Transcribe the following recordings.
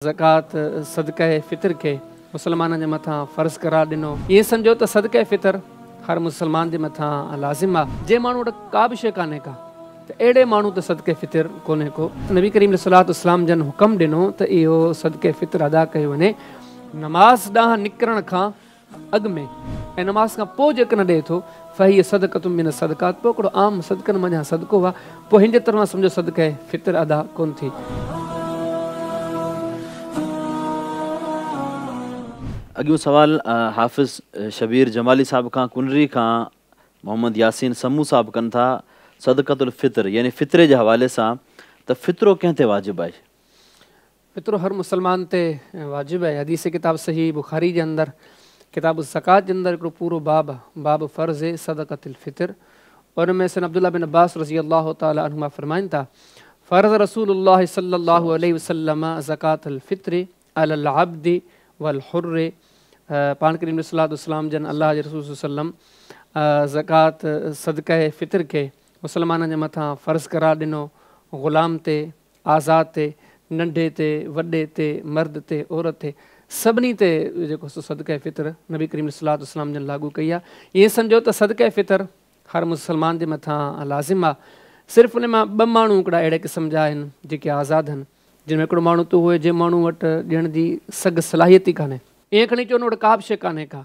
زڪوات صدقه فطر کي مسلمانن جي مٿان فرض قرار ڏنو. ائين سمجهو ته صدقه فطر هر مسلمان جي مٿان لازم آ. جنهن ماڻهو وٽ ڪا به شيء ڪانهي ڪا ته اهڙي ماڻهو تي صدقه فطر ڪونهي ڪو. نبي ڪريم عليه الصلوة والسلام جن حڪم ڏنو ته اهو صدقه فطر ادا ڪيو وڃي نماز ڏانهن نڪرڻ کان اڳ ۾ ۽ نماز کان پوء جيڪڏهن ڏئي ٿو فهي صدقة من الصدقات پوء هڪڙو عام صدقن منجهان صدقو آ پوء هن جي طرفان سمجهو صدقه فطر ادا ڪونه ٿي. اڳيون سوال حافظ شبير جمالي صاحب کان ڪنري کان محمد ياسين سمون صاحب ڪن ٿا صدقة الفطر يعني فطري جي حوالي سان ته فطرو ڪنهن تي واجب آهي؟ فطرو هر مسلمان تي واجب آهي. حديث ڪتاب صحيح بخاري جي اندر ڪتاب الزڪوة جي اندر هڪڙو پورو باب آهي باب فرض صدقة الفطر ان ۾ سيدنا عبدالله بن عباس رضي الله تعالٰي عنهما فرمائن ٿا فرض رسول الله صلي الله عليه وسلم زڪوة الفطر علي العبد والحر پاڻ ڪريم عليه الصلوة والسلام جن الله جي رسول صلي الله عليه وسلم زڪوة صدقه فطر کي مسلمانن جي مٿان فرض قرار ڏنو غلام تي آزاد تي، ننڍي تي، وڏي تي، مرد تي، عورت تي، سڀني تي جيڪو سو صدقه فطر نبي ڪريم عليه الصلوة والسلام جن لاڳو ڪئي آهي. ائين سمجهو ته صدقه فطر هر مسلمان جي مٿان لازم آهي. صرف ان مان ٻه ماڻهو هڪڙا اهڙي قسم جا آهن جيڪي آزاد آهن، جن ۾ هڪڙو ماڻهو ته اهو آهي جنهن ماڻهو وٽ ڏيڻ جي سگهه صلاحيت ئي ڪانهي. ائين کڻي چئو ان وٽ ڪا به شيء ڪانهي ڪا.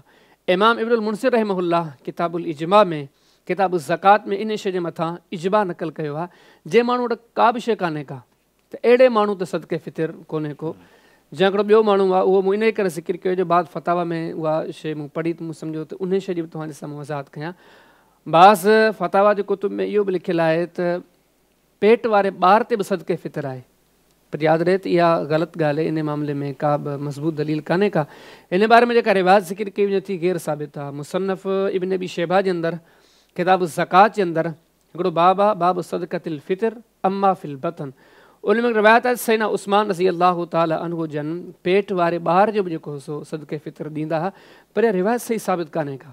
امام ابن المنذر رحمه الله ڪتاب الاجماع ۾ ڪتاب الزڪوة ۾ انهيء شيء جي مٿان اجماع نقل ڪيو آهي، جنهن ماڻهو وٽ ڪا به شيء ڪانهي ڪا، ته اهڙي ماڻهو تي صدقه فطر ڪونهي ڪو. جيئن هڪڙو ٻيو ماڻهو آهي، اهو مون انهيء ڪري ذڪر ڪيو جو بعض فتاويٰ ۾ اها شيء مون پڙهي ته مون سمجهيو ته انهيء شيء جي به توهان جي سامهون وضاحت ڪيان. بعض فتاويٰ جي ڪتب ۾ اهو به لکيل آهي ته پيٽ واري ٻار تي به صدقه فطر آهي. پر ياد رهي ته اها غلط ڳالهه آهي، انهي معاملي ۾ ڪا به مضبوط دليل ڪانهي ڪا. انهي باري ۾ جيڪا روايت ذڪر ڪئي وڃي ٿي غير ثابت آهي. مصنف ابن ابي شيبه جي اندر ڪتاب الزڪوة جي اندر هڪڙو باب آهي باب صدقة الفطر عما في البطن ان ۾ روايت آهي ته سيدنا عثمان رضي الله تعالٰي عنه جن پيٽ واري ٻار جو به جيڪو سو صدقه فطر ڏيندا ها پر اها روايت صحيح ثابت ڪانهي ڪا.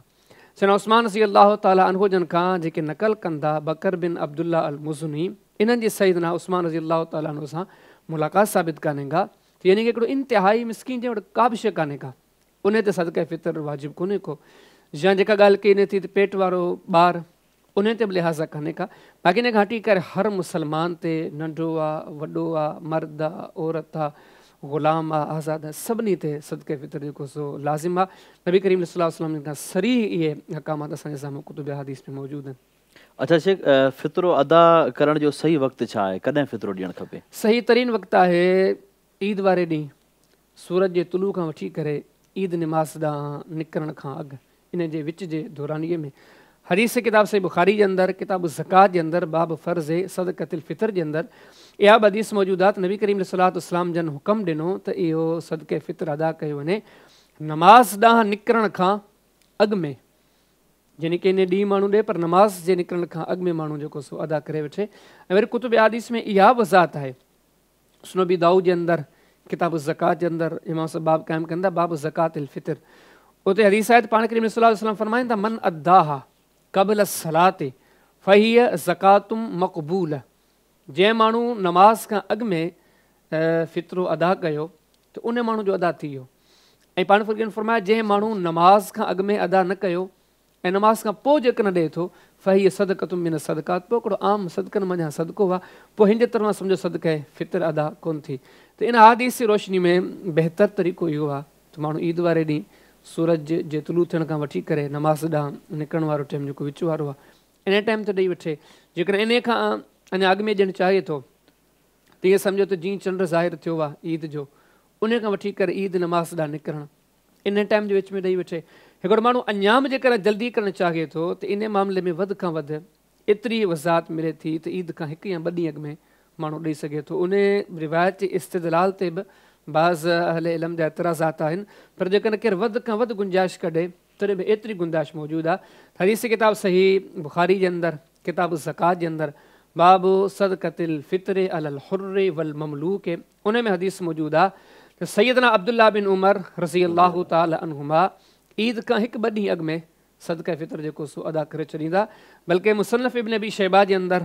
سيدنا عثمان رضي الله تعالٰي عنه جن کان جيڪي نقل ڪن ٿا بڪر بن عبدالله المزني انهن جي سيدنا عثمان رضي الله تعالٰي عنه سان ملاقات ثابت ڪانهي ڪا ته يعني هڪڙو انتهائي مسڪين جنهن وٽ ڪا به شيء ڪانهي ڪا انهي تي صدقه فطر واجب ڪونهي ڪو يا جيڪا ڳالهه ڪئي وڃي ٿي ته پيٽ وارو ٻار انهي تي به لحاظ ڪانهي ڪا باقي ان کان هٽي ڪري هر مسلمان تي ننڍو آ وڏو آ مرد آ عورت آ غلام آ آزاد آ سڀني تي صدقه فطر جيڪو سو لازم آ نبي ڪريم صلي الله عليه وسلم جن کان صريح اهي احڪامات اسان جي سامهون ڪتب احاديث ۾ موجود آهن. اڇا شيخ فطرو ادا ڪرڻ جو صحيح وقت ڇا آهي ڪڏهن فطرو ڏيڻ کپي؟ صحيح ترين وقت آهي عيد واري ڏينهن سورج جي طلوع کان وٺي ڪري عيد نماز ڏانهن نڪرڻ کان اڳ ان جي وچ جي دورانيي ۾ حديث ڪتاب صحيح بخاري جي اندر ڪتاب الزڪوة جي اندر باب فرض صدقة الفطر جي اندر اها به حديث موجود آهي ته نبي ڪريم عليه الصلوة والسلام جن حڪم ڏنو ته اهو صدقه فطر ادا ڪيو وڃي نماز ڏانهن نڪرڻ کان اڳ ۾ يعني ڪي ان ڏينهن ماڻهو ڏي پر نماز جي نڪرڻ کان اڳ ۾ ماڻهو جيڪو سو ادا ڪري وٺي ۽ وري ڪتب احاديث ۾ اها به وضاحت آهي سنن ابي دائود جي اندر ڪتاب الزڪوة جي اندر امام صاحب باب قائم ڪن ٿا باب زڪوة الفطر اتي حديث آهي ته پاڻ ڪريم صلي الله عليه وسلم فرمائن ٿا من اداها قبل الصلاة فهي زڪوة مقبوله جنهن ماڻهو نماز کان اڳ ۾ فطرو ادا ڪيو ته ان ماڻهو جو ادا ٿي ويو ۽ پاڻ فرمايا جنهن ماڻهو نماز کان اڳ ۾ ادا نه ڪيو ۽ نماز کان پوء جيڪڏهن ڏئي ٿو، فهي صدقة من الصدقات پوء هڪڙو عام صدقن منجهان صدقو آهي، پوء هن جي طرفان سمجهو صدقه فطر ادا ڪونه ٿي. ته ان احاديث جي روشني ۾ بهتر طريقو اهو آهي ته ماڻهو عيد واري ڏينهن سورج جي طلوع ٿيڻ کان وٺي ڪري نماز ڏانهن نڪرڻ وارو ٽيم جيڪو وچ وارو آهي انهي ٽيم تي ڏئي وٺي. جيڪڏهن انهي کان اڃا اڳ ۾ ڏيڻ چاهي ٿو ته ائين سمجهو ته جيئن چنڊ ظاهر ٿيو آهي عيد جو انهي کان وٺي ڪري عيد نماز ڏانهن نڪرڻ انهيء ٽائيم جي وچ ۾ ڏئي وٺي. هڪڙو ماڻهو اڃا به جيڪڏهن جلدي ڪرڻ چاهي ٿو ته انهيء معاملي ۾ وڌ کان وڌ ايتري وضاحت ملي ٿي ته عيد کان هڪ يا ٻه ڏينهن اڳ ۾ ماڻهو ڏئي سگهي ٿو. انهيء روايت جي استدلال تي به بعض اهل علم جا اعتراضات آهن پر جيڪڏهن ڪير وڌ کان وڌ گنجائش ڪڍي تڏهن به ايتري گنجائش موجود آهي. حديث ڪتاب صحيح بخاري جي اندر ڪتاب الزڪوة جي اندر باب صدقة الفطر علي الحر والمملوڪ ان ۾ حديث موجود آ ته سيدنا عبدالله بن عمر رضي الله تعالٰي عنهما عيد کان هڪ ٻه ڏينهن اڳ ۾ صدقه فطر جيڪو سو ادا ڪري ڇڏيندا بلڪه مصنف ابن ابي شيبه جي اندر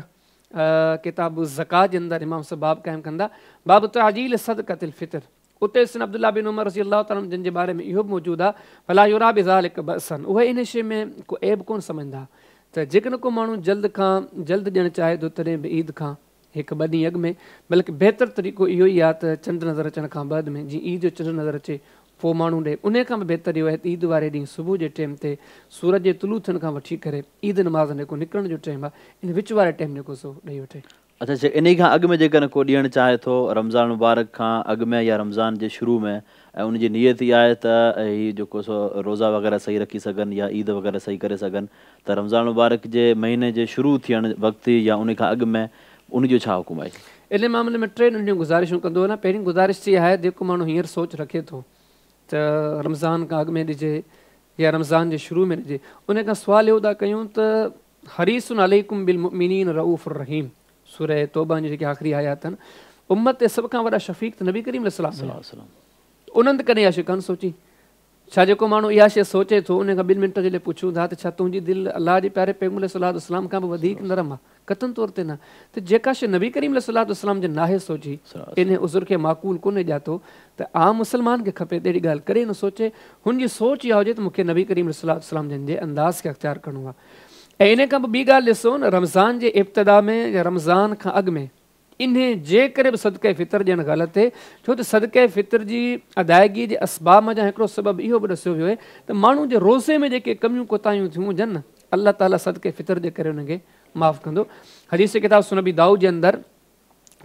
ڪتاب الزڪوة جي اندر امام صاحب باب قائم ڪندا باب تعجيل صدقة الفطر उते सिन अब्दुल्ला बिन उमर रज़ी अल्लाह तआला जन जे बारे में इहो बि मौजूदु आहे, फला युरा बिज़ालिक बअसन, उहे इन शइ में को ऐब कोन सम्झंदा। त जेकॾहिं को माण्हू जल्द खां जल्द ॾियणु चाहे थो तॾहिं बि ईद खां हिकु ॿ ॾींहं अॻु में, बल्कि बहितर तरीक़ो इहो ई आहे त चंड नज़र अचण खां बाद में, जीअं ईद जो चंड नज़र अचे पोइ माण्हू ॾे। उन खां बि बहितर इहो आहे त ईद वारे ॾींहुं सुबुह जे टाइम ते सूरज जे तुलू थियण खां वठी करे ईद नमाज़ जेको निकिरणु जो टाइम आहे, इन विच वारे टाइम जेको सो ॾेई वठे। अच्छा, इन खां अॻु में जेकॾहिं को ॾियणु चाहे थो रमज़ान मुबारक खां अॻु में या रमज़ान जे शुरू में, ऐं उनजी नीयत इहा आहे त हीउ जेको सो रोज़ा वग़ैरह सही रखी सघनि या ईद वग़ैरह सही करे सघनि, त रमज़ान मुबारक जे महीने जे शुरू थियण वक़्तु या उन खां अॻु में उनजो छा हुकुम आहे? इन मामले में टे नंढियूं गुज़ारिशूं कंदो वञा। पहिरीं गुज़ारिश इहा आहे, जेको माण्हू हींअर सोच रखे थो त रमज़ान खां अॻु में ॾिजे या रमज़ान जे शुरू में ॾिजे, उन खां सुवाल इहो था कयूं त हरीसुन अलैकुम बिल मुमिनीन रऊफ़ुर रहीम, सूरह तौबा जी जेके आख़िरी आयात आहिनि, उम्मत ते सभ खां वॾा शफ़ीक़ त नबी करीम अलैहिस्सलाम, उन्हनि त कॾहिं इहा शइ कान सोची। छा जेको माण्हू इहा शइ सोचे थो उन खां ॿिनि मिंटनि जे लाइ पुछूं था त छा तुंहिंजी दिलि अलाह जे प्यारे पैगम्बर अलैहिस्सलाम खां बि वधीक नरम आहे? कतन तौर ते न। त जेका शइ नबी करीम अलैहिस्सलाम जे नाहे सोची, इन उज़ुर खे माकूल कोन्हे ॼातो, त आम मुसलमान खे खपे त अहिड़ी ॻाल्हि करे न सोचे। हुनजी सोच इहा हुजे त मूंखे नबी करीम अलैहिस्सलाम जन जे अंदाज़ खे अख़्तियार करिणो आहे। ऐं इन खां पोइ ॿी ॻाल्हि ॾिसो न, रमज़ान जे इब्तिदा में या रमज़ान खां अॻु में इन जे करे बि सदक़े फितर ॾियणु ग़लति आहे, छो त सदक़े फितर जी अदायगी जे असबाब मां हिकिड़ो सबबु इहो बि ॾसियो वियो आहे त माण्हू जे रोज़े में जेके कमियूं कोताहियूं थियूं हुजनि न, अलाह ताला सदक़े फितर जे करे हुनखे माफ़ कंदो। हदीस किताब सुनबी दाऊद जे अंदरि,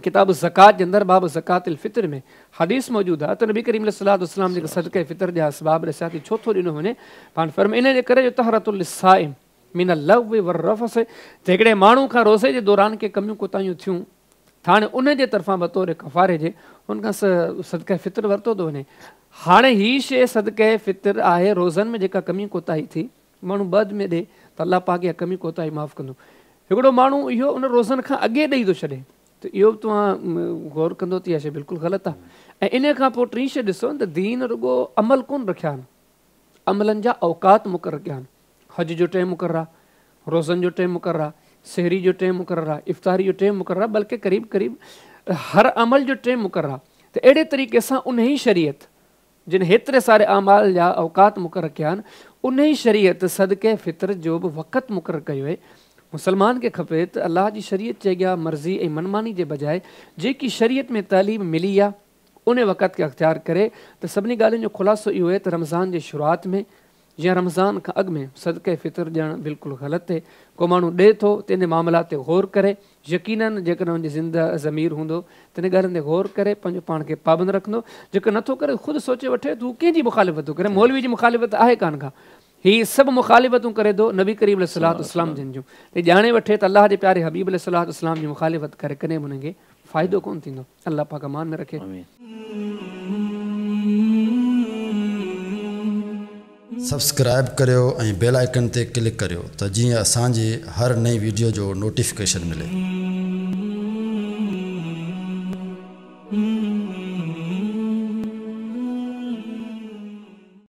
किताब ज़कात जे अंदरि, बाब ज़कात फितर में हदीस मौजूदु आहे त नबी करीम अलैहिस्सलाम जेके सदक़े फितर जा असबाब ॾसिया थी छो थो ॾिनो वञे, पाण फरमाए इन जे करे जो तहरतुल साइम मिन लग़्व वर-रफ़स, त हिकिड़े माण्हू खां रोज़े जे दौरान के कमियूं कोताहियूं थियूं, हाणे उन जे तरफ़ां बतौर कफ़ारे जे हुन खां सदक़े फितर वरितो थो वञे। हाणे हीअ शइ सदक़े फितर आहे, रोज़नि में जेका कमी कोताही थी माण्हू बाद में ॾे त अलाह पाक इहा कमी कोताही माफ़ कंदो। हिकिड़ो माण्हू इहो उन रोज़नि खां अॻे ॾेई थो छॾे त इहो बि तव्हां गौर कंदो त इहा शइ बिल्कुलु ग़लति आहे। ऐं इन खां पोइ टीं शइ ॾिसो त दीन रुॻो अमल कोन रखिया आहिनि, अमलनि जा औकात मुक़ररु कया आहिनि। हज जो टाइम मुक़ररु आहे, रोज़नि जो टाइम मुक़ररु आहे, सहरी जो टाइम मुक़ररु आहे, इफ़्तारी जो टाइम मुक़ररु आहे, बल्कि क़रीब क़रीब हर अमल जो टाइम मुक़ररु आहे। त अहिड़े तरीक़े सां उन ई शरीयत जिन हेतिरे सारे आमाल जा औकात मुक़ररु कया आहिनि, उन ई शरीयत सदक़े फितर जो बि वक़्तु मुक़ररु कयो आहे। मुसलमान खे खपे त अलाह जी शरीयत जे अॻियां मर्ज़ी ऐं मनमानी जे बजाए जेकी शरीयत में तालीम मिली आहे उन वक़्त खे अख़्तियार करे। त सभिनी ॻाल्हियुनि जो ख़ुलासो इहो आहे त रमज़ान जे शुरूआत में या रमज़ान खां अॻु में सदक़े फितर ॾियणु बिल्कुलु ग़लति आहे। को माण्हू ॾिए थो त इन मामला ते गौर करे, यकीनन जेकॾहिं हुनजी ज़िंदा ज़मीर हूंदो त इन ॻाल्हियुनि ते गौर करे पंहिंजो पाण खे पाबंद रखंदो। जेको नथो करे ख़ुदि सोचे वठे त हू कंहिंजी मुखालिफ़त थो करे, मौलवी जी मुखालिफ़त आहे कान का, हीअ सभु मुखालिफ़तूं करे थो नबी करीम अलैहिस्सलाम जन जूं, त ॼाणे वठे त अलाह जे प्यारे हबीब अलैहिस्सलाम जी मुखालिफ़त करे कॾहिं बि हुनखे फ़ाइदो कोन थींदो। अलाह पाक अमान में रखे। सब्सक्राइब करियो ऐं बेल आइकन ते क्लिक करियो त जीअं असांजी हर नई वीडियो जो नोटिफिकेशन मिले।